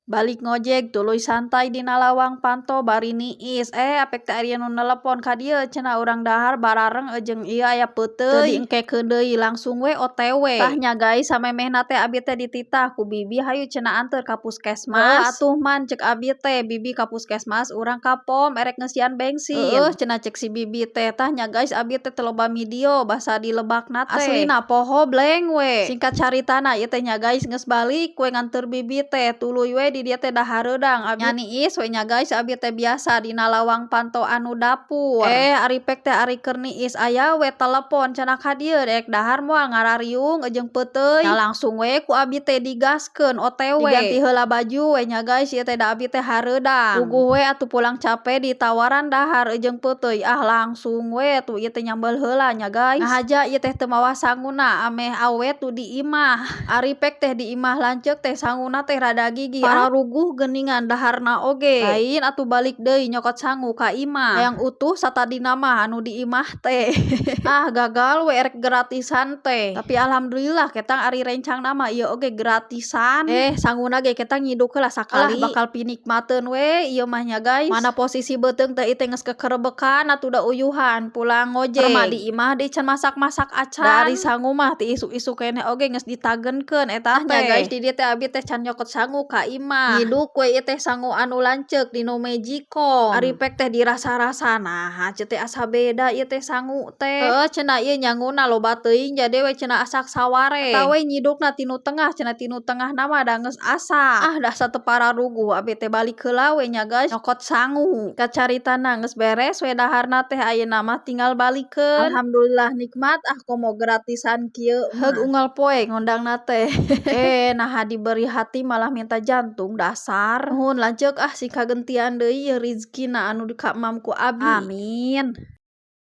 Balik ngojek tuluy santai dina lawang panto bari niis. Eh, apek teh aya nu nelepon ka dieu cenah urang dahar barareng jeung ieu aya peuteuy. Teu diengkekeun deui, langsung we OTW. Tah nya guys, samemehna teh abi teh dititah ku bibi, hayu cenah anteur ka puskesmas. Heueuh atuh, Man, ceuk abi teh, bibi ka puskesmas, urang ka pom erek ngeusian bensin. Heueuh cenah ceuk si bibi teh. Tah nya guys, abi teh teu loba video basa di lebakna teh. Aslina poho blank we. Singkat caritana ieu teh nya guys, geus balik we nganteur bibi teh, tuluy we di dieu teh da hareudang abi. Nya niis we nya guys, abi teh biasa dina lawang panto anu dapur. Eh, ari pek teh ari keur niis aya we telepon cenah ka dieu, rek dahar moal ngarariung jeung peuteuy. Nya langsung we ku abi teh digaskeun OTW. Diganti heula baju we nya guys, ieu teh da abi teh hareudang. Puguh we atuh pulang cape ditawaran dahar jeung peuteuy, ah langsung we tuh ieu teh nyambel heula nya guys. Ngahaja ieu teh teu mawa sanguna, ameh awet tuh di imah. Ari pek teh di imah lanceuk teh sanguna teh rada gigih. Pararuguh geuningan daharna oge. Lain atuh balik deui nyokot sangu ka imah. Hayang utuh satadina mah anu di imah teh. Ah, gagal we erek gratisan teh. Tapi alhamdulillah ketang ari rencangna mah ieu oge gratisan. Eh, sanguna ge ketang nyiduk heula sakali. Alah, bakal pinikmateun we ieu mah nya guys. Mana posisi beuteung teh ieu teh geus kekerebekan atuh da uyuhan pulang ngojek. Mah di imah deui can masak-masak acan. Da ari sangu mah ti isuk-isuk keneh oge geus ditagenkeun eta teh. Nya guys, di dieu teh abi teh can nyokot sangu ka imah. Nyiduk we ieu teh sangu anu lanceuk dinu Magicom. Ari pek teh dirasa-rasa, naha ceuk teh asa beda ieu teh sangu teh. Heueuh cenah ieu nyanguna loba teuing, jadi we cenah asak saware. Eta we nyidukna tinu tengah cenah, tinu tengahna mah da geus asak. Ah, da teu pararuguh abi teh, balik heula we nya guys nyokot sangu. Kacaritana geus beres we daharna teh, ayeuna mah tinggal balikeun. Alhamdulillah nikmat ah, komo gratisan kieu. Heug unggal poe ngondangna teh. Eh, naha diberi hati malah minta jantung, dasar. Nuhun lanceuk ah, sing kagentian deui ieu rizkina anu ka emam ku abi. Amin.